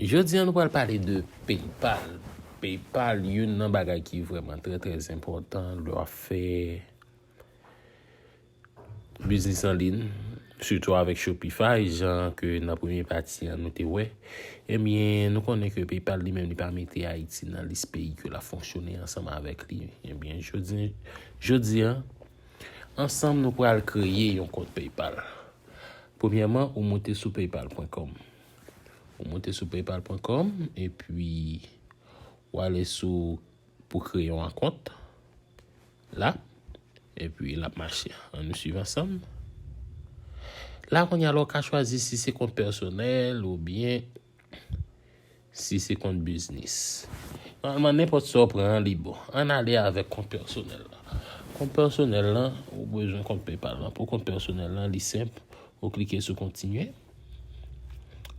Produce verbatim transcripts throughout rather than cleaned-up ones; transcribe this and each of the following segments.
Jodi a, nou pral pale de PayPal. PayPal, youn nan bagay ki vrèman trè, trè enpòtan lè w ap fè biznis an liy, sitou avèk Shopify, jan ke nan premye pati an nou te wè. Ebyen, nou konnen ke PayPal li menm, li pa mete Ayiti nan lis peyi ke l ap fonksyone ansanm avèk li. Ebyen, jodi, jodi a, ansanm nou pral kreye yon kont PayPal. Premyèman, ou moute sou paypal pwen kòm. Ou moute sou paypal pwen kòm, epi ou ale sou pou kreye yon kont la, epi l ap mache. Ann nou swiv ansanm. La, kounye a la, ou ka chwazi si se kont pèsonèl oubyen si se kont biznis. Nòmalman, nenpòt sa w pran an, li bon. Ann ale avèk kont pèsonèl la. Kont pèsonèl lan, ou bezwen kont PayPal lan. Pou kont pèsonèl lan, li senp. Ou klike sou kontinye.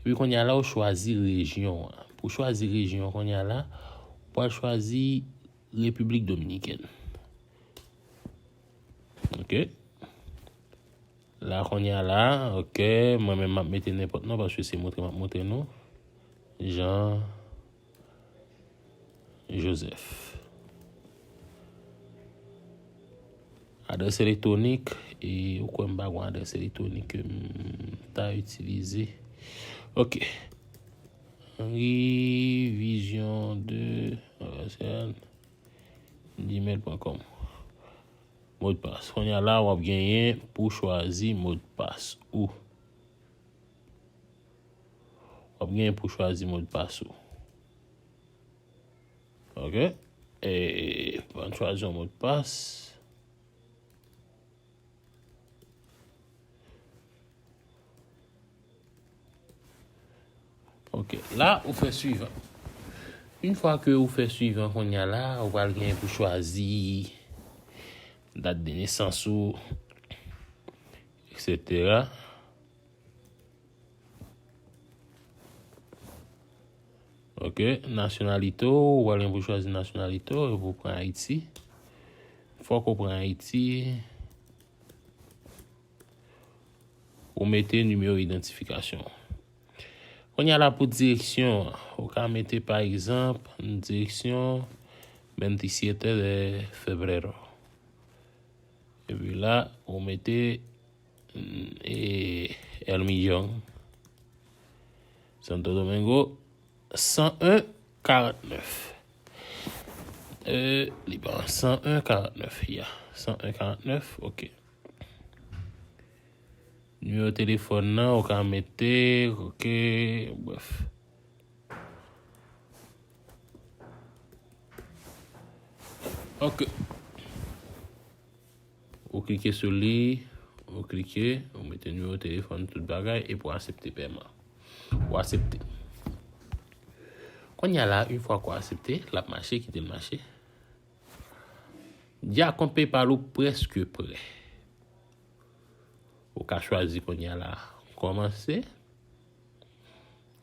Epi kounye a la, ou chwazi rejyon an. Pou chwazi rejyon kounye a la, ou pral chwazi Repiblik Dominikèn. Ok. La, kounye a la, ok, mwen menm m ap mete nenpòt non, paske se montre m ap montre nou. Jean Joseph. Adrès elektwonik, e ou kwè m pa gon adrès elektwonik ke m ta itilize. Ok. Henry Vision de, gmail pwen kòm. Modpas. Kounye a la, w ap genyen pou chwazi modpas ou. W ap genyen pou chwazi modpas ou. Ok? E, ann chwazi yon modpas. Ok, la, ou fè swivan. Yon fwa ke ou fè swivan kounye a la, ou pral genyen pou chwazi dat de nesans ou, et cetera. Ok, nasyonalite w, ou pral gen pou chwazi nasyonalite w, epi ou pran Ayiti. Fòk ou pran Ayiti. Ou mete nimewo idantifikasyon w. Kounye a la pou direksyon an, ou ka mete pa egzanp, direksyon veintisiete de febrero. Epi la, ou mete, e, El Millón, Santo Domingo, san en karant nèf. E, li ban san en karant nèf, ya. San en karant nèf, ok. Nimewo telefòn nan, ou ka mete, ok, brèf. Ok. Ou klike sou li, ou klike, ou mete nimewo telefòn, tout bagay, epi w aksepte pèman. Ou aksepte. Kounye a la, yon fwa ke w aksepte, l ap mache, kite l mache. Dja kont PayPal ou prèske prè. Ou ka chwazi kounye a la, kòmanse.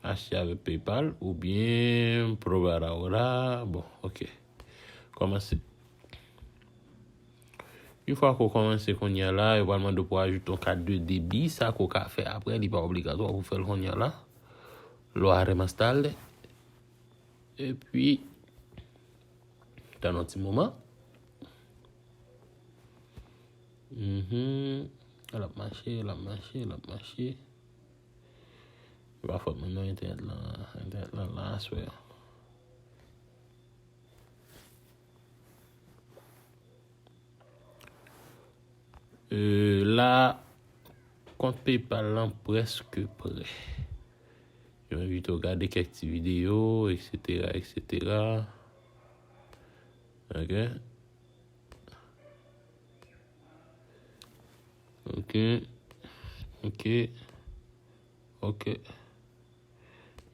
Achte avèk PayPal oubyen probar ahora. Bon, ok. Kòmanse. Yon fwa ke w kòmanse kounye a la, yo pral mande w pou w ajoute yon kat de debi. Sa ke w ka fè apre, li pa obligatwa pou w fè l kounye a la. Lo haré más tarde. Epi, tann yon ti moman. Mhm. L ap mache, l ap mache, l ap mache. E pa fòt mwen non, entènèt lan, entènèt lan la aswè. E, la, kont PayPal lan prèske prè. Yo envite w gade kèk ti videyo, et cetera, et cetera. Ok. Ok. Ok. Ok.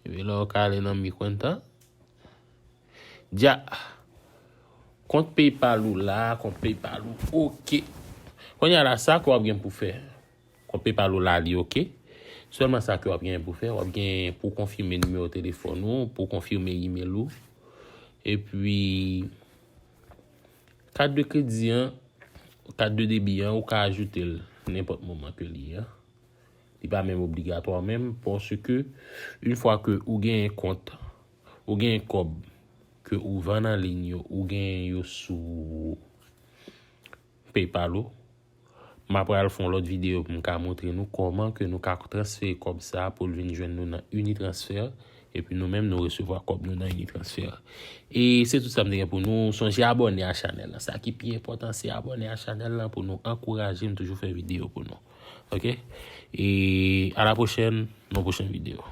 Epi la, w ka ale nan mi kwenta. Dja. Kont PayPal ou la, kont PayPal ou. Ok. Kounye a la, sa ke w ap gen pou fè. Kont PayPal ou la, li ok. Sèlman sa ke w ap gen pou fè, w ap gen pou konfime nimewo telefòn ou, pou konfime email ou. Epi, kat de kredi an, kat de debi an, ou ka ajoute l nenpòt moman ke li ye a. Li pa menm obligatwa menm, paske yon fwa ke ou genyen kont, ou genyen kòb ke ou vann an liy yo, ou genyen yo sou PayPal ou, m apral fè yon lòt videyo pou m ka montre nou kòman ke nou ka transfere kòb sa a pou l vin jwenn nou nan Unitransfer, epi nou menm nou resevwa kòb nou nan Unitransfer. E se tout sa m te gen pou nou. Sonje abòne a chanèl la. Sa ki pi enpòtan, se abòne a chanèl la pou nou ankouraje m toujou fè videyo pou nou. Ok? E a la pwochèn, nan yon pwochen videyo.